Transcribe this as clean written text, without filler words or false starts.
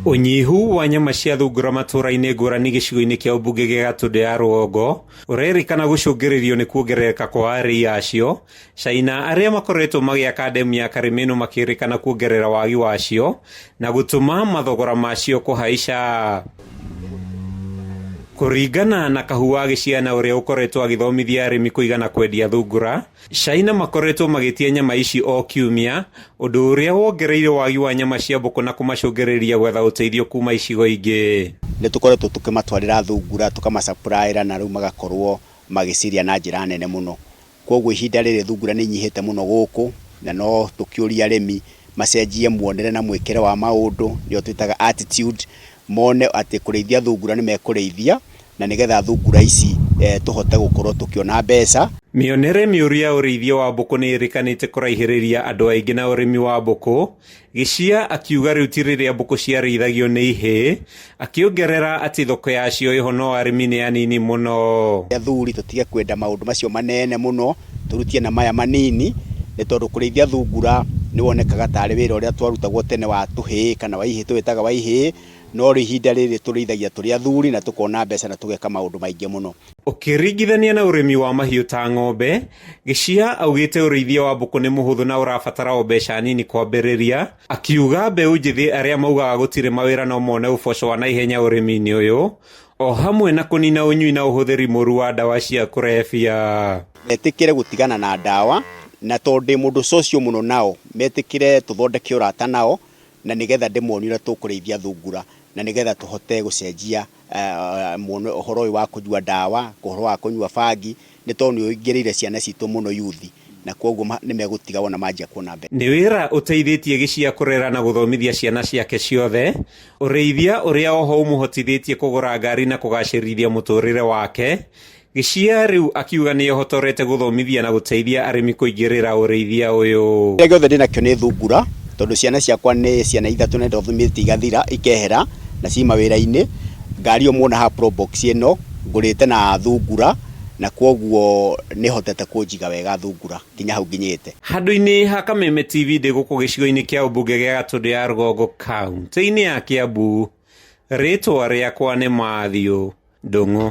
Ũnyihu wa nyama cia thungura matũra-inĩ ngũrani gĩcigo-inĩ kĩa ũmbunge gĩa Gatũndũ ya rũgongo ũrerĩkana gũcũngĩrĩrio nĩ kuongerereka kwa arĩi acio China arĩa makoretwo magĩaka ndemu ya Karĩmĩnũ makĩrĩkana kuongerera wagi wacio na gũtũma mathogora macio kũhaica. Kũringana na Kahu wa Gĩciana ũrĩa ũkoretwo agĩthomithia arĩmi kũiga na kwendia thungura, China makoretwo magĩtia nyama ici o kiumia, ũndũ ũrĩa wongereire wagi wa nyama cia mbũkũ na kũmacũngĩrĩria gwetha ũteithio kuma icigo ingĩ. Nĩ tũkoretwo tũkĩmatwarĩra thungura tũkamasupplyĩra na rĩu magakorwo magĩciria na njĩra nene mũno. Kwoguo ihinda rĩrĩ thungura nĩ inyihĩte mũno gũkũ na no tũkĩũrie arĩmi macenjie muonere na mwĩkĩre wa maũndũ nĩyo twĩtaga attitude, mone atĩ kũrĩithia thungura nĩ mekũrĩithia na nĩgetha thungura ici tũhote gũkorwo tũkĩona mbeca. Mĩonere mĩũru ya ũrĩithia wa mbũkũ nĩ ĩrĩkanĩte kũraihĩrĩria andũ aingĩ na ũrĩmi wa mbũkũ, Gĩcia akiuga rĩu ti rĩrĩa mbũkũ ciarĩithagio nĩ ihĩĩ, akĩongerera atĩ thoko yacio ĩho no arĩmi nĩ anini mũno. Athuri tũtige kwenda maũndũ macio manene mũno, tũrutie na maya manini, nĩ tondũ kũrĩithia thungura nĩ wonekaga tarĩ wĩra ũrĩa twarutagwo tene wa tũhĩĩ kana wa ihĩĩ tũwĩtaga wa ihĩĩ, no rĩu ihinda rĩrĩ tũrĩithagia tũrĩ athuri na tũkona mbeca na tũgeka maũndũ maingĩ mũno. Ũkĩringithania na ũrĩmi wa mahiũ ta ng'ombe, Gĩcia augĩte ũrĩithia wa mbũkũ nĩ mũhũthũ na ũrabatara o mbeca nini kwambĩrĩria, akiuga mbeũ njĩthĩ arĩa maugaga gũtirĩ mawĩra no mone ũboco wa naihenya ũrĩmi-inĩ ũyũ, o hamwe na kũnina ũnyui na ũhũthĩri mũru wa ndawa cia kũrebia. Metĩkĩre gũtigana na ndawa, na tondũ ndĩ mũndũ social mũno nao, metĩkĩre tũthondeke ũrata nao, na nĩgetha ndĩmonie ũrĩa tũkũrĩithia thungura, na nĩgetha tũhote gũcenjia ũhoro ũyũ wa kũnyua ndawa, ũhoro wa kũnyua bangi, nĩ tondũ nĩ ũingĩrĩire ciana citũ mũno yuthi, na kwoguo nĩ megũtiga wona manjia kuona mbeca. Nĩ wĩra ũteithĩtie Gĩcia kũrera na gũthomithia ciana ciake ciothe, ũrĩithia ũrĩa oho ũmũhotithĩtie kũgũra ngari na kũgacĩrithia mũtũrĩre wake. Gĩcia rĩu akiuga nĩ ehotorete gũthomithia na gũteithia arĩmi kũingĩrĩra ũrĩithia ũyũ. Kĩrĩa gĩothe ndĩnakĩo nĩ thungura, tondũ ciana ciakwa nĩ ciana ithatũ na nĩndathomithĩtie igathira ikehera na ci mawĩra-inĩ. Ngari ĩyo muona haha Probox ĩno ngũrĩte na thungura na kwoguo nĩ ĩhotete kũnjiga wega thungura nginya hau nginyĩte. Handũ-inĩ ha Kameme TV ndĩ gũkũ gĩcigo-inĩ kĩa ũmbunge gĩa Gatũndũ ya Rũgongo kaunti-inĩ ya Kiambu, rĩtwa rĩakwa nĩ Matthew Ndung'u.